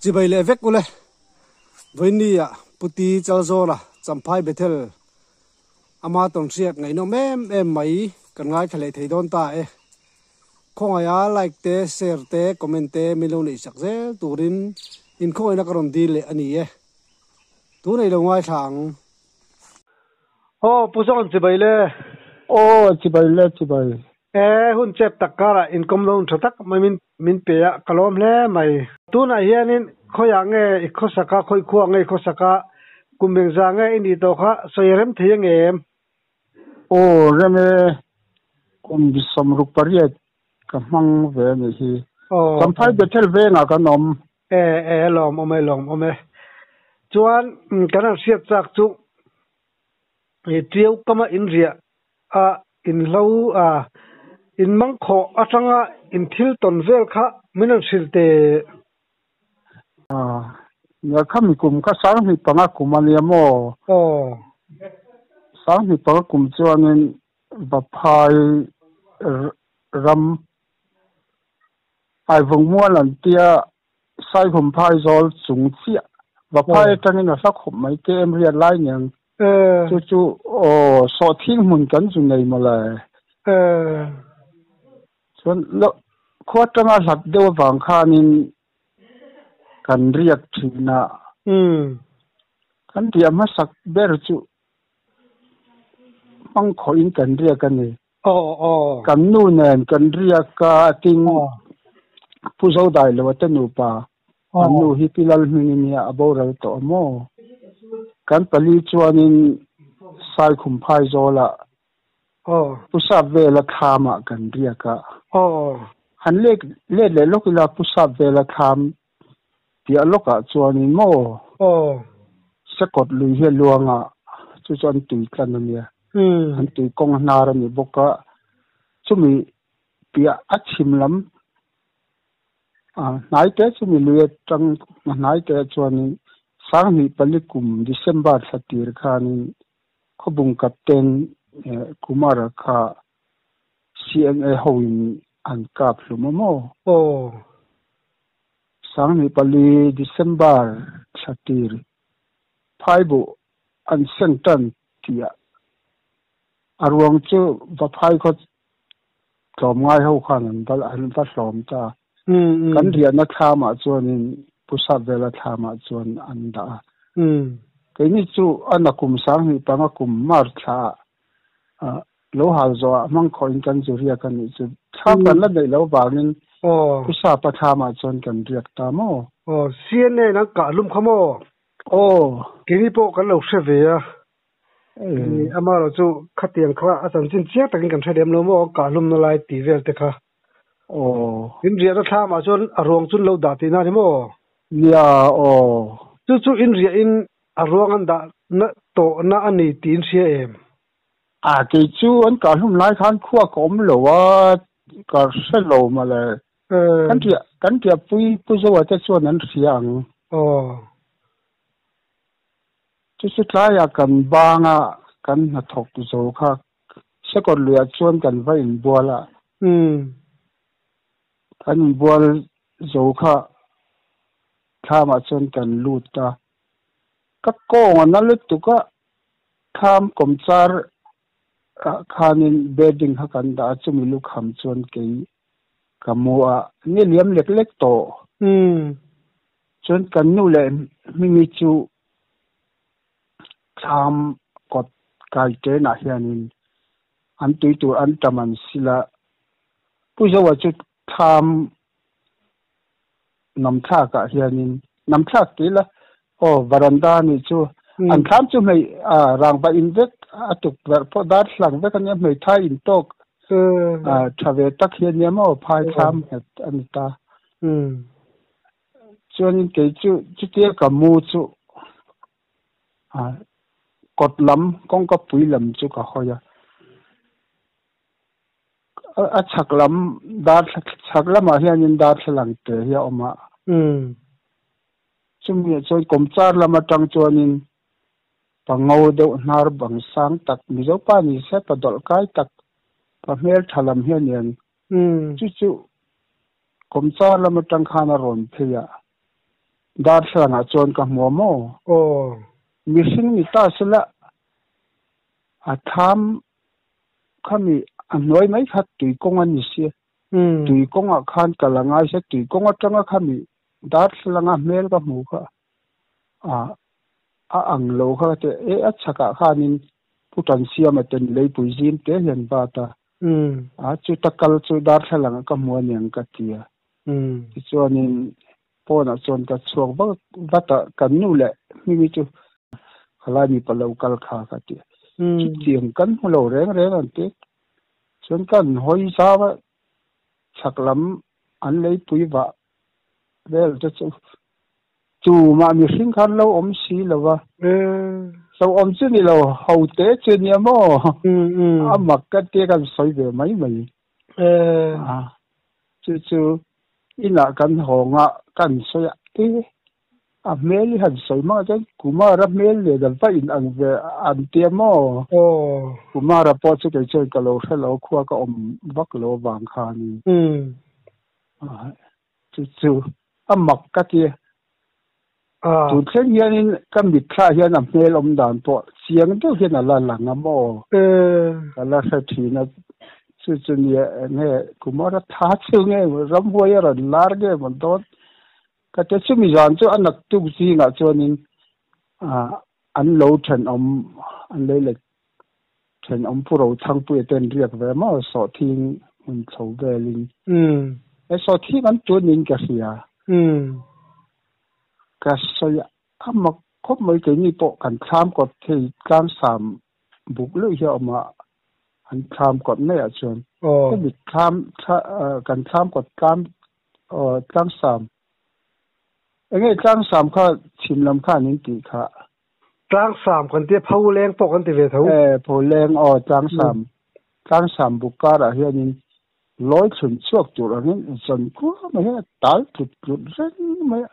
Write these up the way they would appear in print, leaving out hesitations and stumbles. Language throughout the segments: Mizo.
Chibai leh vek ule. Vawinia Puti Chalzawla Champhai Bethel ama tawnhriat ngaihnawm em em mai kan ngaithla leh thei dawn ta e. Khawngaia like te, share te, comment te min lo neihsak zel turin inkhawngaihna ka rawn dil leh a ni e. Tunei lo ngaithla ang. Aw Pu Zawn chibai le. Aw chibai le chibai. E hun chep tak karah inkawm lo tha tak mai min min pe a ka lawm hle mai. Tunah hianin khawiah nge i khawsak a, khawi khuah nge i khawsak a, kum engzah nge i nih tawh kha sawi rem thei ange em? Aw rem e, kum 68 ka hmang ve a nih hi. Champhai Bethel vengah kan awm. E e lawm awm e lawm awm e. Chuan kan han hriat chak chu i tiau kama in riah a in hlo a in mang khawh atanga in thil tawn vel kha min rawn hrilh teh. A nia khami kum kha 2005 kum a nia maw? Aw. 2005 kum chuanin Vaphai ram Aivawngmual an tia Saihum phaizawl chung chiah Vaphai atangin a hla khawp mai te em riat lai niang. Chu chu aw sawhthing hmun kan zu nei mawle. Chuan khua atanga hlat deuh avang khanin kan riak thin a. Kan riah hmasak ber chu hmang khawhin kan riak a ni. Kan nu nen kan riak a tin Pu Zodailo te nupa an nu hi Pi Lalhming nia a boral tawh a maw? Kan pali chuanin Saikhum Phaizawlah Pu Sapvela thlamah kan riak a. Han let let leh lawk ila Pu Sapvela thlam piah lawkah chuanin maw Sekawt lui hi a luang a, chu chu an tui tlan a nia. An tui kawng hnar a ni bawk a, chumi piah a chhim lam hnai te chumi lui atang hnai te chuanin 2004 kum December thla tir khanin Khawbung Captain Kumara kha CNA hoin an kap hlum a maw? 2004 December thla tir phaibuh an seng tan tih a ruang chu Vaphai khaw tlawmngai ho khan an va an va hlawm ta. Kan riahna thlamah chuanin Pu Sapvela thlamah chuan an dah a. Keini chu a nakum 2005 kum March thlaah lo hal zawhah hmang khawhin kan zu riak a nih chu. Thlam kan la neih loh vangin Pu Sapa thlamah chuan kan riak ta maw? Aw, CNA in an kah hlum kha maw? Aw. Keini pawh kan lo hre ve a. Amaherawh chu khatiang kha a chanchin chiang takin kan hre lem lo maw kah hlumna lai tih vel te kha. Aw. In riahna thlamah chuan a ruang chu an lo dah tihna a ni maw? Nia, aw. Chu chu in riahin a ruang an dah na tawhna a ni tih in hria em? A, kei chu an kah hlum lai khan khua ka awm lo a, ka hre lo mawle. Kan riah, kan riahpui Pu Zoa te chuan an hria ang. Aw. Chu chu tlaiah kan banga kan hnathawk zo kha Sekawt luiah chuan kan va inbual a. Kan inbual zo kha thlamah chuan kan lut a. Ka kawng a na lutuk a, thlam kawmchar ah khanin bedding kha kan dah a, chumi lukham chuan kei ka mu a, ni liam lek lek tawh. Chuan kan nu leh Hmingi chu thlam kawt kai tenah hianin an tui tur an tam an sil a, Pu Zoa chu thlam namthlakah hianin namthlak ti ila aw varanda a nih chu an thlam chu hmei rangva in vek a tukverh pawh darthlang vek a nia hmeithai in tawk tha ve tak hi a nia maw phai thlam nghet a ni ta. Chuanin kei chu chutia ka mu chu kawt lam kawngka pui lam chu ka hawi a, a chhak lam dar chhak lamah hianin darthlalang te hi a awm a, chumi ah chuan kawmchar lam atang chuanin pango deuh hnar bang sang tak Mizo pa ni se pa dawlh kai tak pa hmeltha lam hi a niang Chu chu kawmchar lam atang khan a rawn phei a. Darthlalangah chuan ka hmu a maw? Aw. Mihring ni ta sela a thlam khami a hnuai mai kha tui kawng a ni sia. Tui kawngah khan kal a ngai sia, tui kawng atanga khami darthlalanga hmel ka hmu kha a a ang lo kha ka ti a, e a chhakah khanin Pu Tansiama ten leipui zim te hian bat a, a chuta kal chu darthlalangah ka hmu aniang ka ti a. Tichuanin Pawnah chuan ka chhuak vak vat a, kan nu leh Hmingi chu khalai mipa lo kal kha ka ti a. Chutiang kan hmu lo reng reng an ti. Chuan kan hawi zau a, chhak lam an leipui vah vel te chu tumah mihring khan lo awm si lo va. Lo awm chu ni lo, ho te chu nia maw? A mak ka tia kan sawi ve mai mai. Chu chu inah kan hawng a, kan sawi a, e a hmel hi han sawi hmang ah chuan Kumara hmel nen a va in ang ve an tia maw? Kumara pawh chu kei chuan ka lo hre lo, khua ka awm vak lo avang khanin. Chu chu a mak ka ti. Tun thleng hianin ka mitthla hian a hmel awm dan pawh chiang deuh hian a la lang a maw? Ka la hre thin a, chu chu nia eng nge Kumara tha chu nge maw ramhuai a rawn lar nge maw dawn ka ti a, chumi zan chu a naktuk zingah chuanin an lo thenawm an lei let Thenawm Pu Rothangpuia te an riak ve maw sawhthing hmun chho velin. He sawhthing an tun in ka hria. Ka sawi a mak khawp mai keini pawh kan thlam kawt thei tlangsam buk luih hi a awm a, an thlam kawt maiah chuan hemi thlam kan thlam kawt tlang tlangsam eng nge tlangsam kha chhim lam khan in tih kha. Tlangsam kan tia Pholeng pawh kan ti ve tho. E, Pholeng aw, Tlangsam. Tlangsam buk karah hianin lawi thlun chhuak tur angin zawn kuah mai hian a tal tlut tlut reng mai a.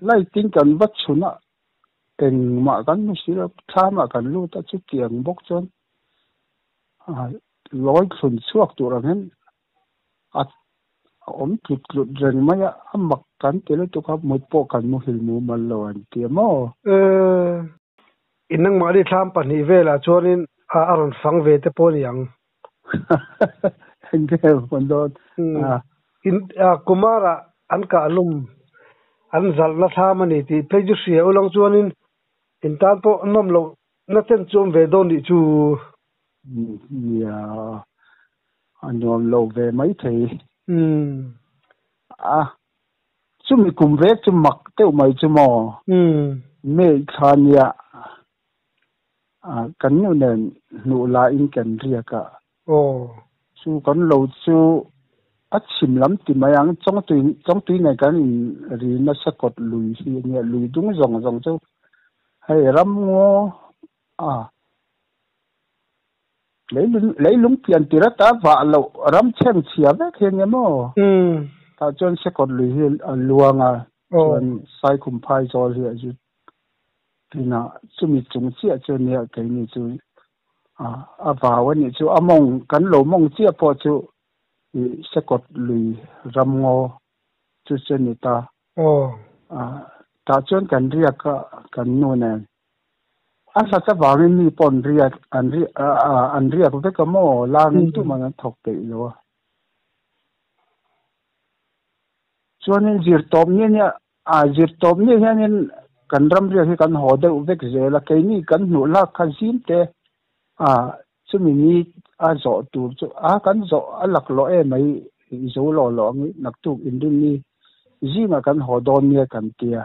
Light-in kan va chhun a, engmah kan hmu si lo, thlamah kan lut a, chutiang bawk chuan lawi thlun chhuak tur angin a awm tlut tlut reng mai a, a mak kan ti lutuk a, mut pawh kan muhil mumal lo an ti a maw? In nangmahni thlam pahnih velah chuanin a rawn fang ve te pawh a ni ang. Eng nge rawn dawn? In Kumara an kah lum an zalhna thlam a ni tih phei chu hria ulang chuanin in tan pawh nawm loh na chen chu awm ve dawn nih chu. Nia, a nuam lo ve maithei. A, chumi kum vek chu mak deuh mai chu maw? May thla nia, kan nu nen hnuh laiin kan riak a. Chu kan lo chu a chhim lam ti mai ang, chawngtui, chawngtui nen kan in ri nasa kawt lui hi ania, lui dung zawng zawng chu hei ramngaw a. Leilung leilung pian tir ata vah loh ram chheng chhia vek hi ania maw? Tah chuan Sekawt lui hi a luang a, chuan Saikhum phai zawl hi a zut thin a, chumi chung chiah chu ania keini chu a vau a nih chu, a mawng kan lo mawng chiah pawh chu ih Sekawt lui ramngaw chu chu a ni ta. Tah chuan kan riak a kan nu nen. A hlat avangin mi pawh an riak an riak an riak vek a maw? Langin tuman an thawk peih lo a. Chuanin zirtawp ni ania a zirtawp ni hianin kan ram riak hi kan haw deuh vek zel a, keini kan hnuh lak kha zim te a chumi ni a zawh tur chu a kan zawh a laklawh em mai i zo lawh lawh ang i naktuk inrin ni zingah kan haw dawn nia kan tia.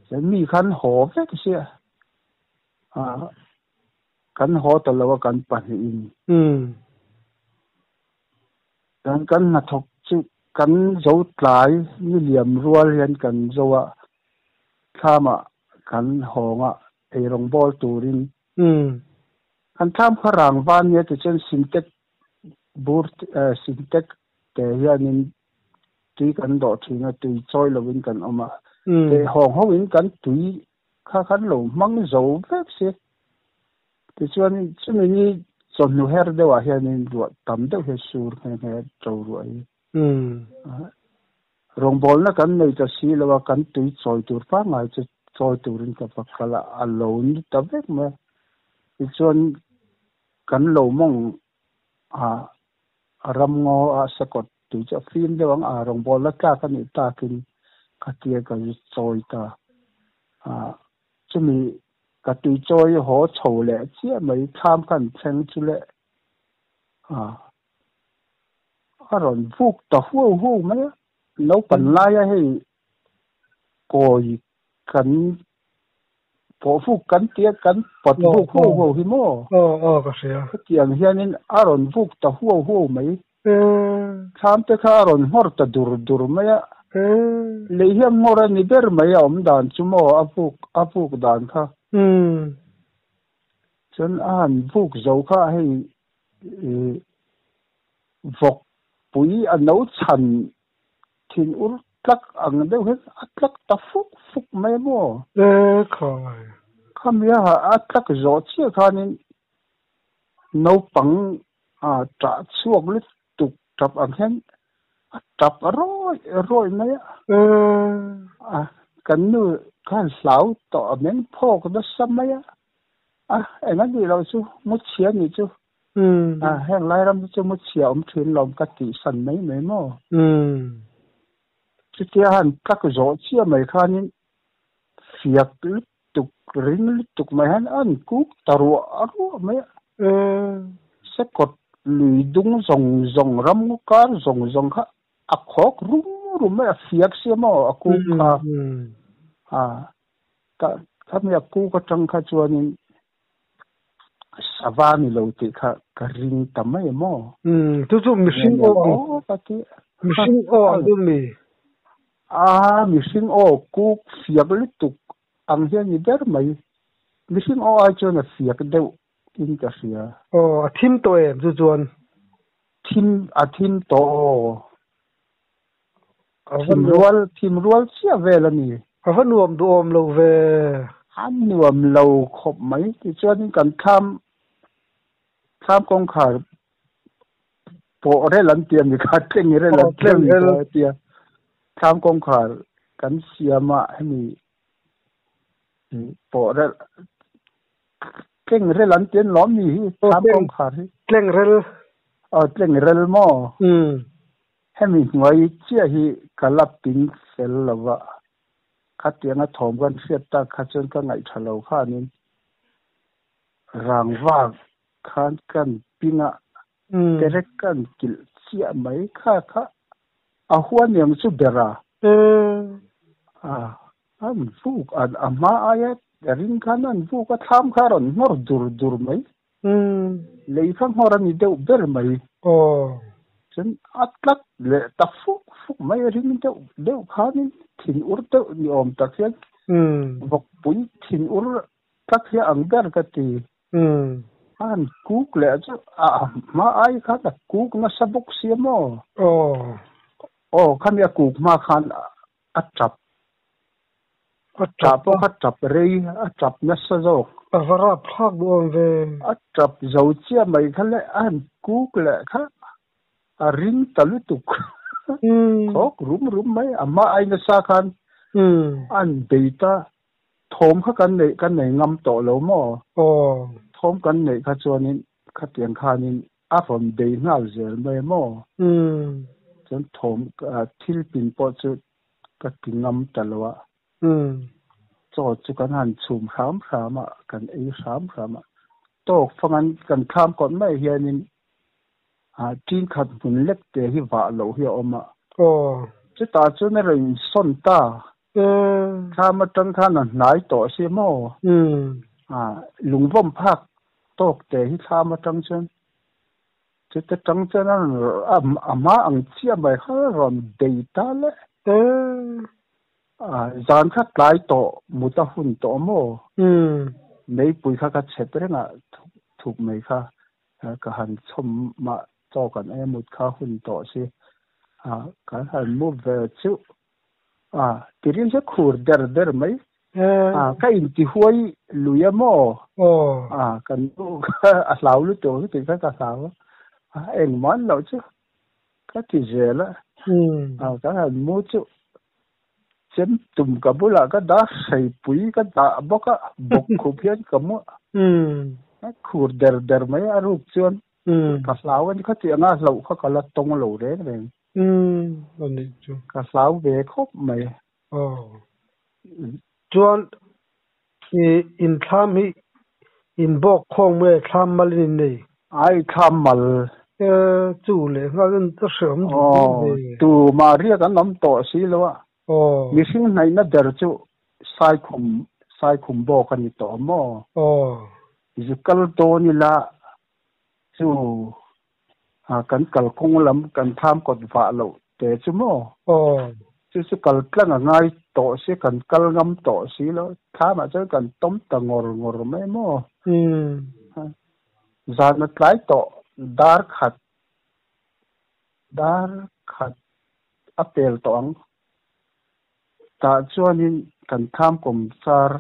Chuan mi khan haw vek sia a kan haw ta lo a kan pahnihin. Chuan kan hnathawk chu kan zo tlai ni liam rual hian kan zo a, thlamah kan hawng a eirawng bawl turin. Kan thlam kha rang van nia tichuan sintex bur sintex te hianin tui kan dawh thin a, tui chawi lovin kan awm a. Teh hawng hoin kan tui kha khan lo hmang zo vek si. Tichuan chumi ni chawhnu her deuhah hianin ruah tam deuh hian sur nghe nghe to ruah hi. Rawngbawlna kan nei ta si lo a, kan tui chawi tur pangngai chu chawi turin ka va kal a, a lo ni ta vek mai a. Tichuan kan lo mawng a ramngaw a sakawt tui chu a fim deuh ang a, rawngbawlna tlak a nih takin khatia ka zu chawi ta a. Chumi ka tui chawi haw chho leh chiah mai thlam khan thleng chu le a. A rawn vuk ta huau huau mai a, naupan laia hei kawi kan pawh vuk kan tia kan pawt vuk huau huau hi maw? Aw aw ka hria. Hetiang hianin a rawn vuk ta huau huau mai. Thlam te kha a rawn nghawr ta dur dur mai a. Lei hi a nghawr a ni ber mai a awm dan chu maw a vuk a vuk dan kha. Chuan a han vuk zo kha hei I vawk pui a no chhan thin ur tlak ang deuh hian a tlak ta fuk fuk mai a maw? E khai. Khami a a tlak zawh chiah khanin naupang a ṭah chhuak lutuk ṭap ang hian a ṭap rawih rawih mai a. E. A kan nu khan hlau tawh a meng phawk nasa mai a. A eng a nih loh chu mu chhia nih chu. A heng lai ram te chu mu chhia awm thin lawm ka tih san mai mai maw. Chutia han tlak zawh chiah mai khanin fiak lutuk ring lutuk mai hian a han kuk ta ruah ruah mai a. Sekawt lui dung zawng zawng ram kar zawng zawng kha a khawk rum rum mai a fiak sia maw a kuk kha. A Ka khami a kuk atang kha chuanin sava ni lo tih kha ka ring ta mai maw? Umm chu chu mihring aw ang ka ti. Mihring aw ang chu mi? A mihring aw kuk fiak lutuk ang hian ni ber mai. Mihring aw ai chuan a fiak deuh in ka hria. Aw a thim tawh em chu chuan? Thim a thim tawh aw. Thim rual thim rual chiah vel a ni. A va nuam duhawm lo ve. A nuam lo khawp mai. Tichuanin kan thlam thlam kawngkhar pawh rel an ti a ni kha, tleng rel an ti a ni kha hetia thlam kawngkhar kan siam a hemi pawh rel tleng rel an ti a ni lawm ni hi thlam kawngkhar hi. Tleng rel. Aw tleng rel maw? Hemi hnuai chiah hi ka la ping fel lo va, khatianga thawm kan hriat tak kha chuan ka ngaih tha lo khanin rangva khan kan ping a, terek kan kilh chiah mai kha kha a huan ang chu ber a. An vuk a hma aia ring khan an vuk a, thlam kha a rawn nghawr dur dur mai. Lei kha nghawr a ni deuh ber mai. Chuan a tlat leh ta fuk fuk mai a ring deuh deuh khanin thin ur deuh ni awm tak hian vawkpui thin ur tlat hi a ang ber ka ti. A han kuk leh chu a hma ai khan a kuk nasa bawk sia maw? Aw khami a kuk hma khan a tap. A tap pawh kha tap rei, a tap nasa zawk. A va rap thlak duh awm ve. A tap zo chiah mai kha le, a han kuk leh kha a ring ta lutuk. Khawk rum rum mai, a hma ai nasa khan a han bei ta. Thawm kha kan neih kan nei ngam tawh lo maw? Thawm kan neih kha chuanin khatiang khanin a rawn bei nghal zel mai maw? Chuan thawm thil pin pawh chu ka ti ngam ta lo a. Chaw chu kan han chhum hram hram a, kan ei hram hram a. Tawk fangan kan thlam kawt mai hianin tin khat hmun lek te hi vah loh hi a awm a. Chutah chuan a rawn insawn ta. Thlam atang khan a hnai tawh si maw? Lungvawm phak tawk te hi thlam atang chuan Chute tang chuan a a hma ang chiah mai kha rawn bei ta le. Zan kha tlai tawh mut a hun tawh maw? Meipui kha ka chhep reng a thuk mai kha ka han chhawm mah chaw kan ei a mut kha hun tawh si. Kan han mu ve chiuh. Tiril hi khur der der mai. Ka intihuai lui a maw? Kan nu kha a hlau lutuk ang tih kha ka hlau a, engmah an loh chu ka ti zel a. Kan han mu chu chem tum ka bulah ka dah hreipui ka dah bawk a, bawk khup hian ka mu a khur der der mai a ruk chuan ka hlau a ni khati anga hlauh kha ka la tawng lo reng reng. Ka hlau ve khawp mai. Chuan in thlam hi in bawk khawng nge thlam mal in in nei? Ai thlam mal. E chu leh nghal in a hreawm duh dawn ve. Tu mah riak an awm tawh si lo a. Mihring hnaihna ber chu Saikhum Saikhum bawk a ni tawh maw? Zu kal dawn ila chu kan kalkawng lam kan tham kawt vah loh te chu maw? Chu chu kal tlang a ngai tawh si, kan kal ngam tawh si lo. Thlamah chuan kan tawm ta ngawr ngawr mai maw? Zan a tlai tawh dar khat dar khat a pel tawh ang. Tah chuanin kan tham kawm char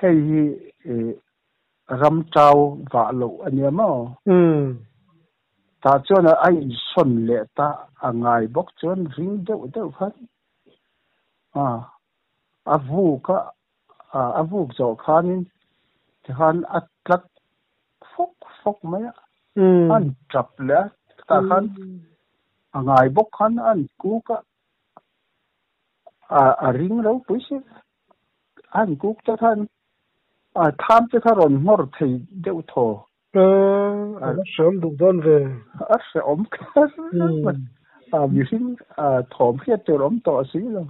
hei hi ram tau vah loh a nia maw? Tah chuan a insawn leh ta a ngai bawk chuan ring deuh deuh khan a vuk a, a vuk zawh khanin tikhan a tlat fawk fawk mai a, an tap leh a, tah khan a ngai bawk khan an kuk a, a ring ropui si. An kuk te khan a tham te kha rawn nghawr thei deuh thaw. A la hreawm duh dawn ve. A hreawm kher mai. A mihring thawm hriat tur awm tawh si lo.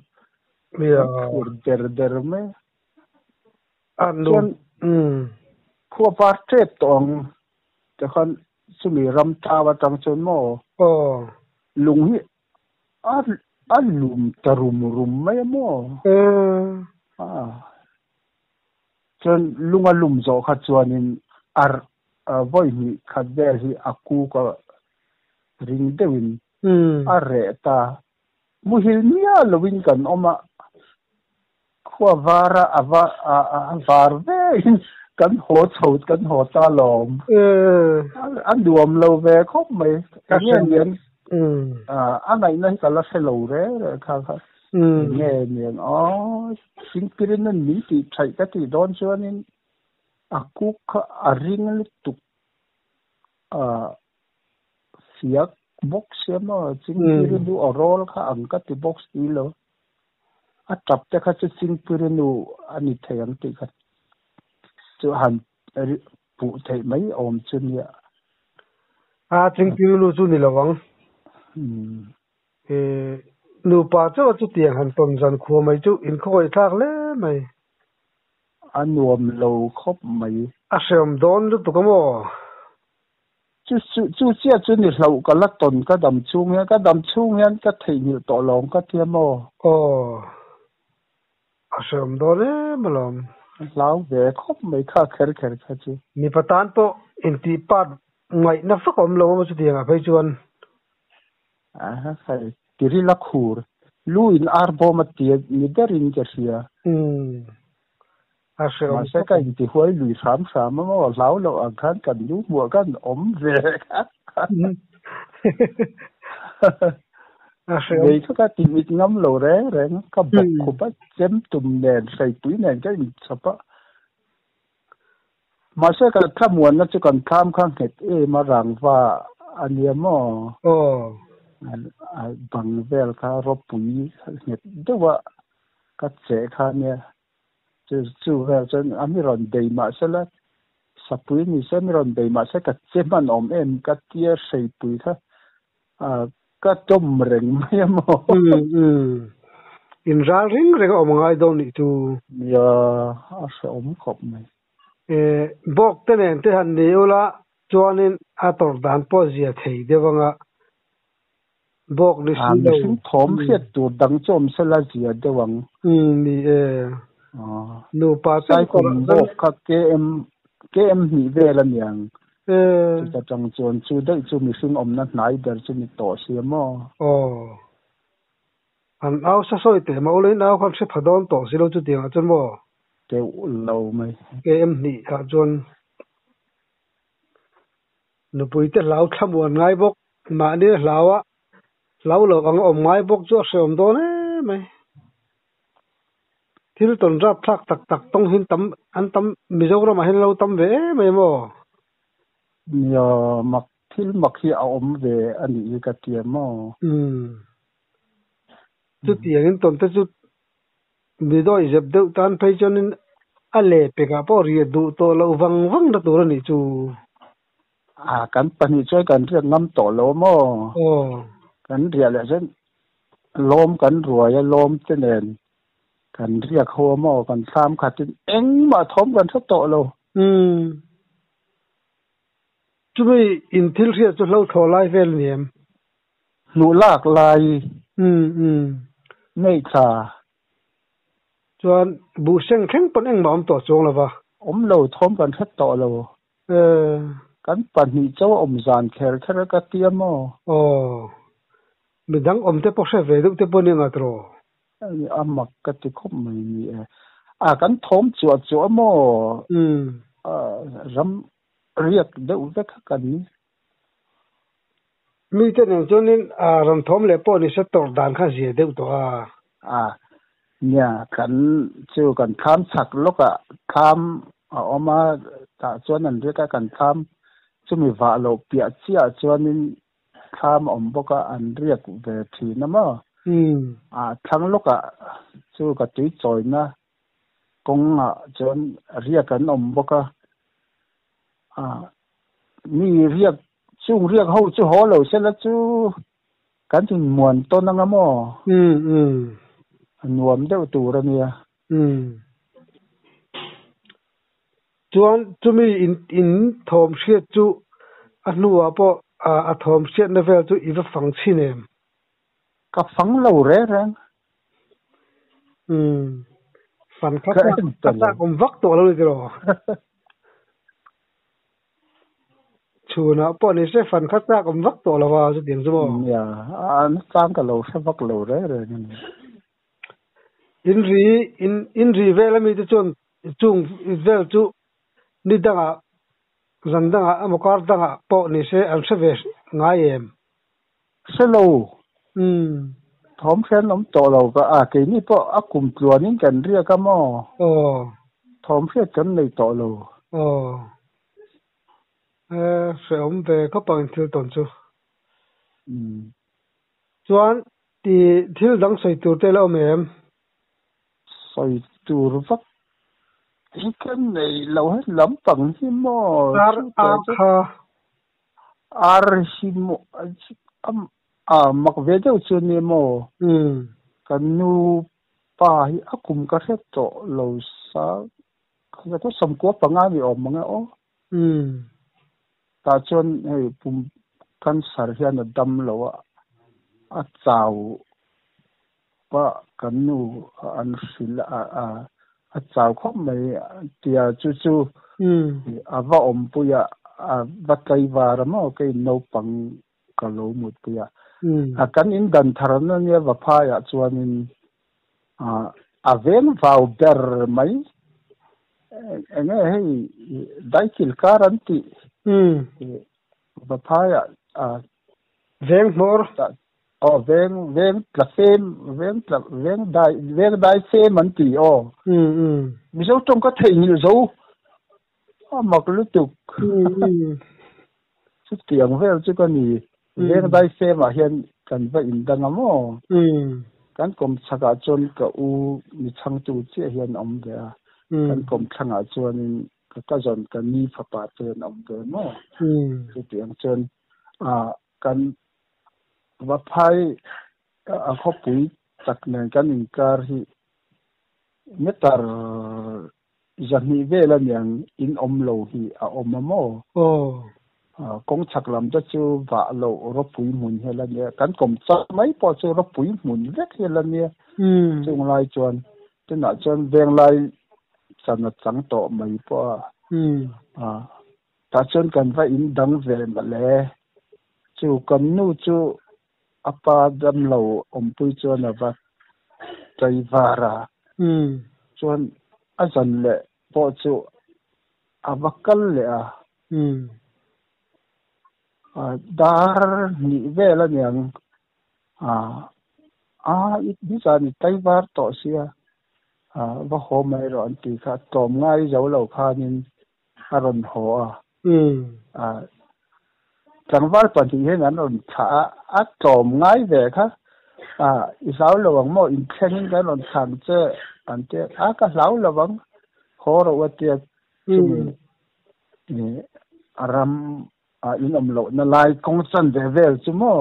A khur der der mai. Chuan khua var tep tawh ang te khan chumi ram tau atang chuan maw lung hi A a lum ta rum rum mai a maw? A chuan lung a lum zawh kha chuanin ar vawi hnih khat vel hi a kuk a ring deuhin a reh ta. Muhil miah loin kan awm a, khua vara a va a var vein kan haw chho kan haw ta lawm. A nuam lo ve khawp mai. Enge nian a ngaihna hi ka la hre lo reng reng kha kha. Enge nian aw thingpirin an min tih thaih ka tih dawn chuanin a kuk kha a ring lutuk a fiak bawk sia maw chingpirin chu aw rawl kha ang ka ti bawk si lo. A tap te kha chu Chingpirinu a ni thei ang tih kha chu han puh theih mai awm chu nia. A, Chingpirinu chu ni lo ang. E, nupa chauh a chutiang han tawn zan khua mai chu inkhawih thlak hle mai. A nuam lo khawp mai. A hreawm dawn lutuk a maw? Chu chu chiah chu ni hlauh ka la tawn ka dam chhung hian ka dam chhung hian ka theihnghilh tawh lo ang ka tia maw? Aw, a hreawm dawn em alawm. A hlau ve khawp mai kha kher kher kha chu. Mipa tan pawh intih part ngaihna vak awm lo a chutiang ah phei chuan. A hei tiril a khur lu in ar bawm a tia ni berin ka hria. Umm. A hreawm Mahse ka intihuai lui hram hram a maw hlau loh ang khan kan lu hmuah khan awm ve kha. A hreawm. Nei kha ka ti mit ngam lo reng reng a, ka bawk khup a, chem tum nen hreipui nen ka inchhawp a. Mahse ka thlamuanna chu kan thlam kha nghet em a rangva a nia maw? Aw. Bang vel kha ropui nghet deuh a ka cheh kha nia. Chu chu vel chuan a mi rawn bei mah se la, sapui ni se mi rawn bei mah se ka che hman awm em ka tia hreipui kha ka tawm reng mai a maw. In ral ring reng a awm ngai dawn nih chu. Nia, a hrehawm khawp mai. E, bawk te nen te han ni ula chuanin a tawrh dan pawh zia thei deuh anga Bawk ni si lo. Mihring thawm hriat tur dang chu awm sela zia deuh ang. Umm ni e. Nupa chu Saikhum bawk kha KM KM hnih vel a niang. Chuta tang chuan chu daih chu mihring awmna hnai ber chu ni tawh sia maw? Aw. An au sa sawi teh mah ula in au khan hre pha dawn tawh si lo chutiang ah chuan maw? Teuh lo mai. KM hnih ah chuan. Nupui te hlau thlamuan ngai bawk. Mahni hlau a Hlau lo anga awm ngai bawk chu a hrehawm dawn em mai. Thil tawn rap thlak tak tak tawng hin tam an tam Mizoramah hian lo tam ve em em aw. Nia mak thil mak hi a awm ve a nih hi ka tia maw. Umm. Chutiangin tawn te chu mi dawi zep deuh tan phei chuanin a leh pekah pawh riah duh tawh loh vang vang na tur a nih chu. A kan pahnih chuan kan riak ngam tawh lo maw? Aw. Kan riah leh chuan lawm kan ruai a lawm te nen kan riak ho a maw? Kan thlam khatin engmah thawm kan hre tawh lo. Umm. Chumi in thil hriat chu hlo thaw lai vel a ni em? Hnuh lak lai. Umm umm. Nei thla. Chuan buh seng thleng pawn engmah awm tawh chuang lo va. Awm lo thawm kan hre tawh lo. Kan pahnih chauh a awm zan kher kher a ka tia maw? Aw. Midang awm te pawh hre ve deuh te pawh nia ngat rawh. A mak ka ti khawp mai ni e. A kan thawm chuah chuah maw? Ram riak deuh vek kha kan ni. Mite nen chuanin rawn thawm leh pawh ni se tawrh dan kha zia deuh tawh a. A, nia, kan chu kan thlam chhak lawkah thlam a awm a, tah chuan an riak a, kan thlam chumi vah loh piah chiah chuanin thlam a awm bawk a, an riak ve thin a maw? A, thlang lawkah chu ka tui chawina kawngah chuan riak an awm bawk a, a, mi riak Chung riak ho chu haw lo sela chu kan inmuan tawn anga maw? Umm umm. A nuam deuh tur a nia. Umm. Chuan chumi in in thawm hriat chu a hnuah pawh a thawm hriatna vel chu i va fang chhin em? Ka fang lo reng reng. Umm. Fan kha a chak awm vak tawh lo ni tiraw? Chhunah pawh ni se fan kha chak awm vak tawh lo a, chutiang chu maw? Nia, a nachang ka lo hre vak lo reng reng a ni. In ri, in in ri vel ami te chuan chung vel chu ni dangah, zan dangah emaw kar dangah pawh ni se an hre ve ngai em? Hre lo. Umm. Thawm hrian awm tawh lo ka a, keini pawh a kum tluanin kan riak a maw? Aw. Thawm hriat kan nei tawh lo. Aw. E, hrehawm ve khawp ang thil tawn chu. Umm. Chuan ti thil dang sawi tur te la awm em? Sawi tur vak hi ka nei lo he lampang hi maw? Ar ar kha. Ar hi maw a mak ve deuh chu nia maw? Kan nu pa hi a kum ka hre tawh lo sa ka sawmkua panga ni awm ang e aw. Tah chuan hei pum cancer hian a dam lo a, a chau pa kan nu an hrilh a, a chau khawp mai tia chu chu a va awmpui a, a va tlaivar a maw kei naupang ka lo mutpui a. A kan in dan thar na nia Vaphaiah chuanin a veng vau ber mai enge hei daikil kar an tih Vaphaiah veng hmawr Aw veng veng tla fem veng tla veng dai veng dai fem an ti aw. Um um. Mizo tawng ka theihnghilh zo a mak lutuk. Um um. Chutiang vel chu ka ni. Veng dai fem ah hian kan va indang a maw? Um. Kan kawm chhak ah chuan ka u mi chhangtu chiah hian a awm ve a. Kan kawm thlang ah chuanin ka cousin ka ni fapa te an awm ve maw? Chutiang chuan ah Kan Vaphai a khawpui tak nen kan inkar hi meter zahnih vel a niang in awm lo hi a awm a maw? Aw. Kawng chhak lam te chu vah loh ropui hmun hi a la nia. Kan kawm chak mai pawh chu ropui hmun vek hi a la nia. Chung lai chuan tunah chuan venglai chan a chang tawh mai pawh a. Tah chuan kan va in dang ve mawle. Chu kan nu chu a pa damlo awmpui chuan a va tlai var a. Chuan a zan leh pawh chu a va kal leh a. Dar hnih vel aniang. A nizan i tlaivar tawh sia va haw mai rawh an tih kha tlawm ngai zo lo khanin a rawn haw a. Tlangval pahnih hian an rawn thlah a, a tlawm ngai ve kha i hlau lo ang maw inthlengin kan rawn thlang che an ti a, ka hlau lo ang haw rawh a tia chumi ram in awm lohna lai kawng chan ve vel chu maw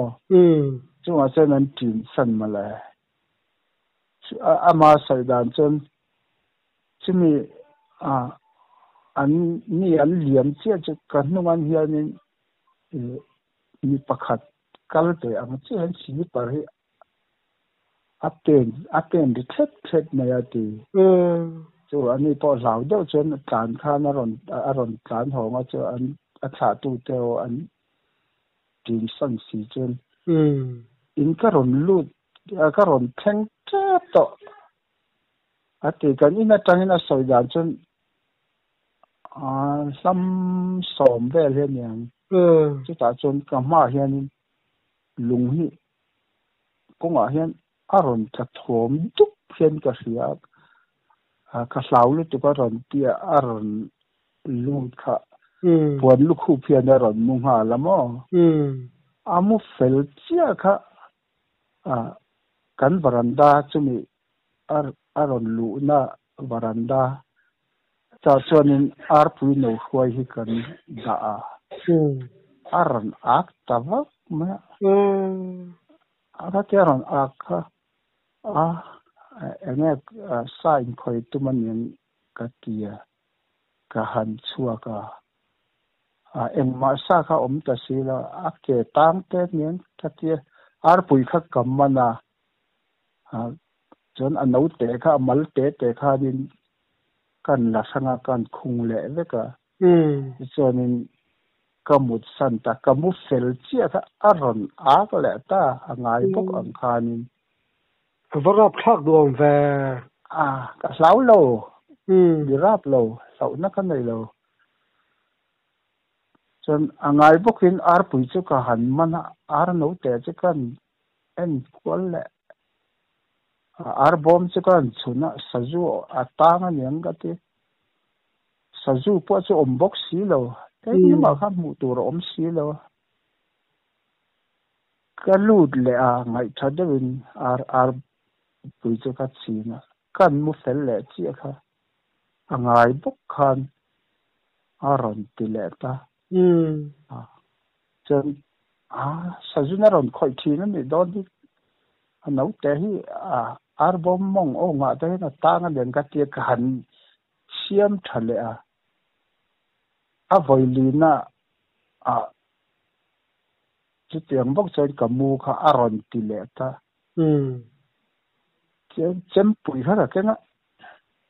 chungah chuan an ṭin san mawle. Ama sawi dan chuan chumi an mi an liam chiah chu ka hnungan hianin mi pakhat kal ve ang chiah hian slipper hi a pen a pen ri thlep thlep mai a ti. Chu ani pawh hlau deuh chuan tlan khan a rawn a rawn tlan hawng a chu an a thlahtu te aw an ṭin san si chuan in ka rawn lut ka rawn thleng tep tawh a ti. Kan in atangin a sawi dan chuan hlam sawm vel hi a ni ang. Chutah chuan ka hmaah hianin lung hi kawngah hian a rawn tla thawm dup hian ka hria a, ka hlau lutuk a rawn tia a rawn lut kha puan lukhup hian a rawn mu nghal a maw? A mu fel chiah kha kan varanda chumi a rawn luhna varanda chah chuanin arpui no hruai hi kan dah a, a rawn ak ta vak mai a. A khatia a rawn ak kha a enge sa inkhawi tum a niang ka ti a, ka han chhuak a. Engmah sa kha awm ta si lo, a ke tang te aniang ka ti a, arpui kha ka man a. Chuan a naute kha a mal te te khanin kan la hrang a, kan khung leh vek a. Tichuanin ka mut san ta, ka mu fel chiah kha a rawn ak leh ta, a ngai bawk ang khanin. A va rap thlak duh awm ve. A, ka hlau lo, mi rap lo, hlauhna ka nei lo. Chuan a ngai bawkin arpui chu ka han man a, ar naute chu kan en kual leh ar bawm chu ka han chhun a, sazu a tang a niang ka ti. Sazu pawh chu awm bawk si lo, engmah kha hmuh tur a awm si lo. Ka lut leh a, ngaihtha deuhin ar ar pui chu ka chhin a, kan mu fel leh chiah kha a ngai bawk khan a rawn ti leh ta. Chuan a sazun a rawn khawih thin a nih dawn hi a naute hi a ar bawm mawng aw ngah te hian a tang a lian ka tia ka han siam tha leh a, a vawilina ah chutiang bawk chuan ka mu kha a rawn ti leh ta. Chuan chempui kha ka keng a,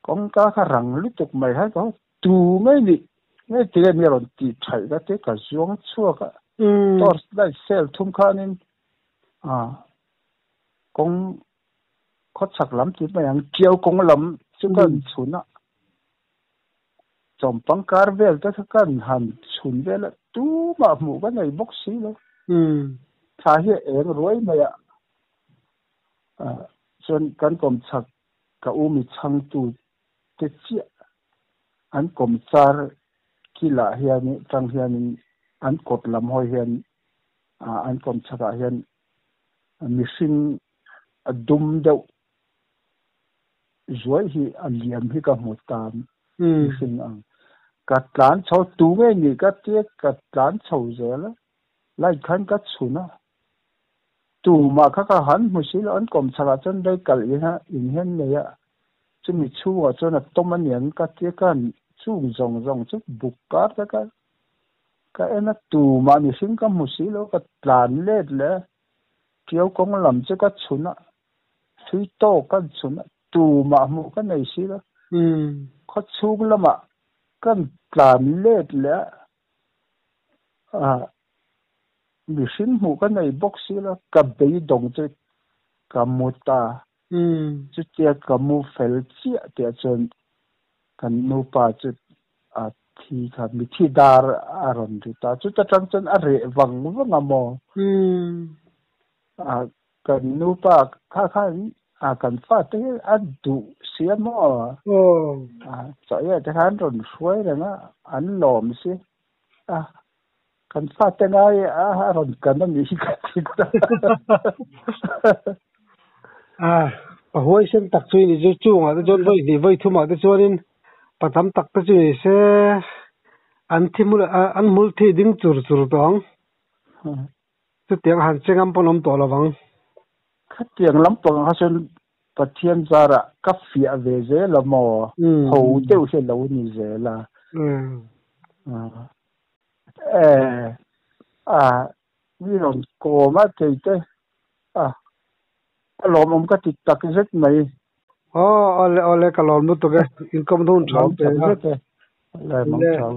kawngka kha rang lutuk mai kha ka tu ngei nih ngei tia mi rawn tih thaih ka ti ka zuang chhuak a, torch light cell thum khanin kawng khawchhak lam tih mai ang tiau kawng lam chu ka han chhun a, chawmpang kar vel te kha ka han chhun vel a, tumah hmuh ka nei bawk si lo. Thla hi a eng ruai mai a, chuan kan kawmchhak ka u mi chhangtu te chiah an kawmchar kilah hian tang hianin an kawt lam hawi hian an kawmchhakah hian mihring a dum deuh zuai hi a liam hi ka hmu ta mihring ang. Ka tlan chho tu nge ni ka tia ka tlan chho zel a, light khan ka chhun a. Tumah kha ka han hmu si lo, an kawm chhakah chuan rei kal in a in hian nei a, chumi chhungah chuan a tawm a niang ka tia ka han chung zawng zawng chu buk kar te ka ka en a, tumah mihring ka hmu si lo, ka tlan let leh a, Tiau kawng lam chu ka chhun a, thui tawk ka chhun a, tumah hmuh ka nei si lo. Khaw chhung lamah kan tlan let leh a, mihring hmuh ka nei bawk si lo, ka beidawng chu ka mu ta. Chutia ka mu fel chiah tih chuan kan nupa chu a thi kha mithi dar a rawn ri ta. Chuta tang chuan a reh vang vang a maw? A Kan nupa kha khan a kan fate hi a duh si a maw? A chaw ei ah te khan rawn hruai reng a, an lawm si a, kan fate ngai a rawn kan a nih hi ka ti ta. A pa huaisen tak chu i ni chu, chungah te chuan vawi hnih vawi thumah te chuanin pa tam tak te chu ni se an thi hmul an hmul thi ding chur chur tawh ang. Chutiang han che ngam pawn awm tawh lo vang. Khatiang lampang kha chuan Pathian zarah ka fiah ve zel a maw? Ho deuh hi a lo ni zel a. E, a, mi rawn kawm a thei te, a, a lawmawm ka ti tak zet mai. Aw, awle, awle, ka lawm lutuk e. Inkawm hun Lawm ṭham tak pe a. zet e. Awle, mang ṭhau.